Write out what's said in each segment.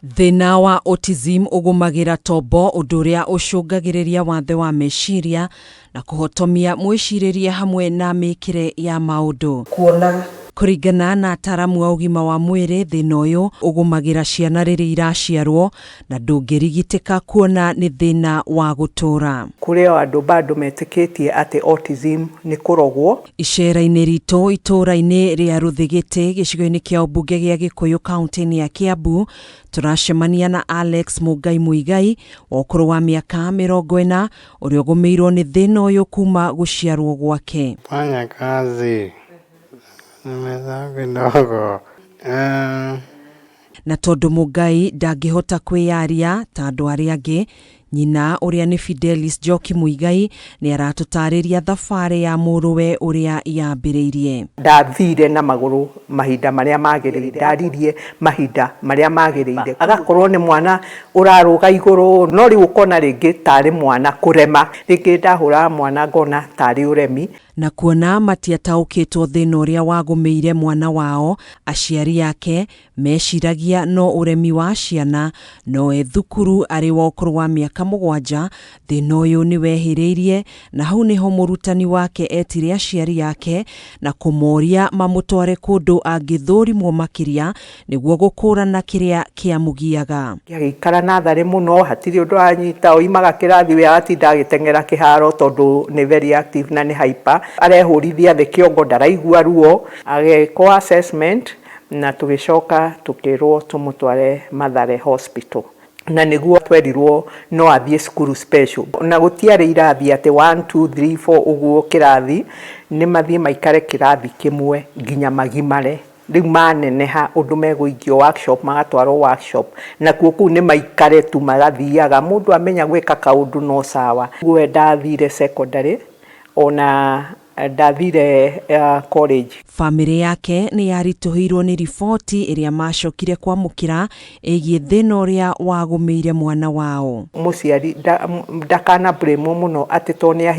Thĩna wa autism ũgũmagĩra tombo, ũndũ ũrĩa ũcũngagĩrĩria wathe wa meciria na kũhotomia mwĩcirĩrie hamwe na mĩkĩre ya maũndũ. Kuona. Kũringana na ataaramu a ũgima wa mwĩrĩ, thĩna ũyũ ũgũmagĩra ciana rĩrĩa iraciarwo na ndũngĩrigitĩka kuona nĩ thĩna wa gũtũũra. Kũrĩ o andũ bado metĩkĩtie atĩ autism nĩ kũrogwo. Icera-inĩ ritũ itũũra-inĩ rĩa Rũthĩgĩtĩ gĩcigo-inĩ kĩa ũmbunge gĩa Gĩkũyũ kaunti-inĩ ya Kiambu, tũracemania na Alex Mũngai Mũigai wa ũkũrũ wa mĩaka 40, ũrĩa ũgũmĩirwo nĩ thĩna ũyũ kuma gũciarwo gwake. Fanya kazi. Nimesahau kidogo. Na tondũ Mũngai ndangĩhota kwĩyaria ta andũ arĩa angĩ, nyina ũrĩa nĩ Fidelis Njoki Mũigai nĩ aratũtarĩria thabarĩ ya mũrũwe ũrĩa yambĩrĩirie. Ndathire na magũrũ mahinda marĩa magĩrĩire, ndaririe mahinda marĩa magĩrĩire. Agakorwo nĩ mwana ũrarũga igũrũ, no rĩu ũkona rĩngĩ tarĩ mwana kũrema, rĩngĩ ndahũraga mwana ngona tarĩ ũremi. Na kuona matiataũkĩtwo thĩna ũrĩa wagũmĩire mwana wao, aciari ake meciragia no ũremi wa ciana, no e thukuru arĩ wa ũkũrũ wa mĩaka 7, thĩna ũyũ nĩ wehĩrĩirie, na hau nĩho mũrutani wake etire aciari ake na kũmoria mamũtware kũndũ angĩthũrimwo makĩria nĩguo gũkũrana kĩrĩa kĩamũgiaga. Agĩikara natharĩ mũno, hatirĩ ũndũ anyita, oimaga kĩrathi we agatinda agĩteng'era kĩharo tondũ nĩ very active na nĩ hyper. Arehũrithia thĩ kĩongo ndaraigua ruo, agĩkwo assessment na tũgĩcoka tũkĩrwo tũmũtware Mathare Hospital. Na nĩguo twerirwo no athiĩ cukuru special. Na gũtiarĩ irathi atĩ 1, 2, 3, 4 ũguo kĩrathi, nĩ mathiĩ maikare kĩrathi kĩmwe nginya magimare. Rĩu maneneha ũndũ megũikio workshop, magatwarwo workshop. Nakuo kũu nĩ maikare tu magathiaga, mũndũ amenya gwĩka kaũndũ no sawa. We ndathire secondary, ona ndathire college. Bamĩrĩ yake nĩ yaritũhĩirwo nĩ riboti ĩrĩa macokire kwamũkĩra ĩgiĩ thĩna ũrĩa wagũmĩire mwana wao. Mũciari ndakana blame mũno atĩ to nĩ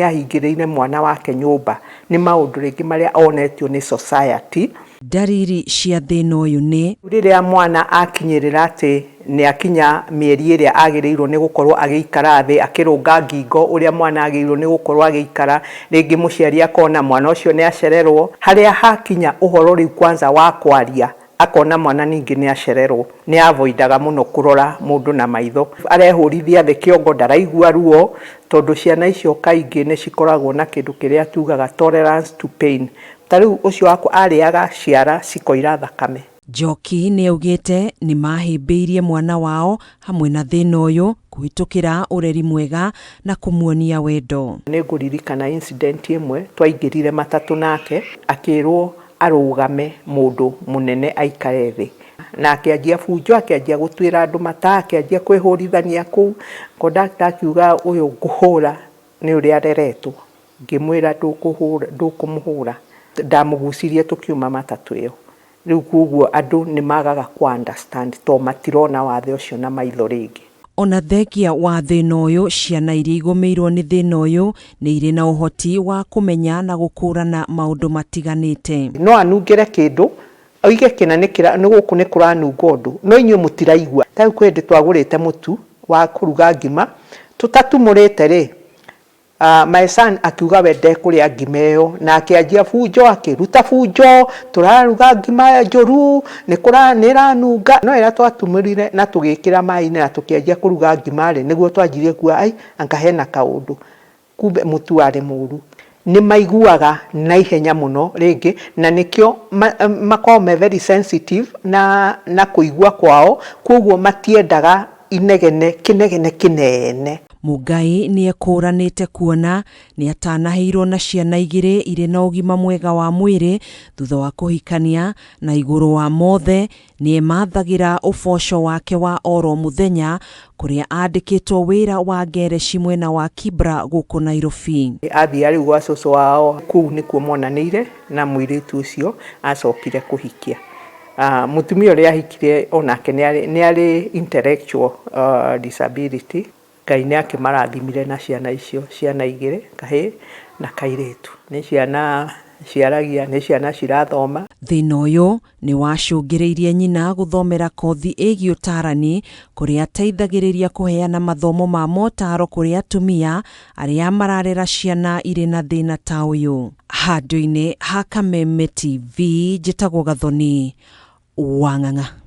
ahingĩrĩire mwana wake nyũmba. Nĩ maũndũ rĩngĩ marĩa onetio nĩ society. Ndariri cia thĩna ũyũ nĩ rĩrĩa mwana akinyĩrĩra atĩ nĩ akinya mĩeri ĩrĩa agĩrĩirwo nĩ gũkorwo agĩikara thĩ akĩrũnga ngingo ũrĩa mwana agĩrĩirwo nĩ gũkorwo agĩikara, rĩngĩ mũciari akona mwana ũcio nĩ acererwo. Harĩa hakinya ũhoro rĩu kwanza wa kwaria, akona mwana ningĩ nĩ acererwo, nĩ avoidaga mũno kũrora mũndũ na maitho. Arehũrithia thĩ kĩongo ndaraigua ruo, tondũ ciana icio kaingĩ nĩ cikoragwo na kĩndũ kĩrĩa tugaga tolerance to pain. Ta rĩu ũcio wakwa arĩaga ciara cikoira thakame. Njoki nĩ augĩte nĩ mahĩmbĩirie mwana wao hamwe na thĩna ũyũ kũhĩtũkĩra ũreri mwega na kũmuonia wendo. Nĩ ngũririkana incident ĩmwe twaingĩrire matatũ nake, akĩrwo arũgame mũndũ mũnene aikare thĩ. Na akĩanjia bunjo, akĩanjia gũtuĩra andũ mata, akĩanjia kwĩhũrithania kũu. Conductor akiuga ũyũ ngũhũra nĩ ũrĩa areretwo. Ngĩmwĩra ndũkũmũhũra. Ndamũgucirie tũkiuma matatũ ĩyo. Rĩu koguo andũ nĩ magaga kũ understand to matirona wathe ũcio na maitho rĩngĩ. Ona thengia wa thĩna ũyũ, ciana iria igũmĩirwo nĩ thĩna ũyũ nĩ irĩ na ũhoti wa kũmenya na gũkũrana maũndũ matiganĩte. No anungĩre kĩndũ, oige kĩna nĩ gũkũ nĩ kũranunga ũndũ, no inyuĩ mũtiraigua. Ta rĩu kwĩ hĩndĩ twagũrĩte mũtu wa kũruga ngima, tũtatumũrĩte rĩ, my son akiuga we ndekũrĩa ngima ĩyo, na akĩanjia bunjo, akĩruta bunjo, tũraruga ngima njũru, nĩ ĩranunga. No ĩrĩa twatumũrire na tũgĩkĩra maĩ-inĩ na tũkĩanjia kũruga ngima rĩ, nĩguo twanjirie kuga ai, anga hena kaũndũ. Kumbe mũtu warĩ mũru. Nĩ maiguaga na ihenya mũno rĩngĩ, na nĩkĩo makoragwo me very sensitive na kũigua kwao, koguo matiendaga inegene, kĩnegene kĩnene. Mũngai nĩ ekũũranĩte kuona nĩ atanahĩirwo na ciana igĩrĩ irĩ na ũgima mwega wa mwĩrĩ thutha wa kũhikania, na igũrũ wa mothe nĩ emathagĩra ũboco wake wa oro mũthenya kũrĩa andĩkĩtwo wĩra wa ngereci mwena wa Kibra gũkũ Nairobi. Athiĩ rĩu gwa cũcũ wao kũu nĩkuo monanĩire na mũirĩtu ũcio acokire kũhikia. Mũtumia ũrĩa ahikire onake nĩ arĩ intellectual disability. Ngai nĩ akĩmarathimire na ciana icio, ciana igĩrĩ, kahĩĩ na kairĩtu. Nĩ ciana Ciaragia, nĩ ciana cirathoma. Thĩna ũyũ nĩ wacũngĩrĩirie nyina gũthomera kothi ĩgiĩ ũtarani kũrĩa ateithagĩrĩria kũheana mathomo ma motaro kũrĩ atumia arĩa mararera ciana irĩ na thĩna ta ũyũ. Handũ-inĩ ha Kameme TV, njĩtagwo Gathoni Wang'ang'a.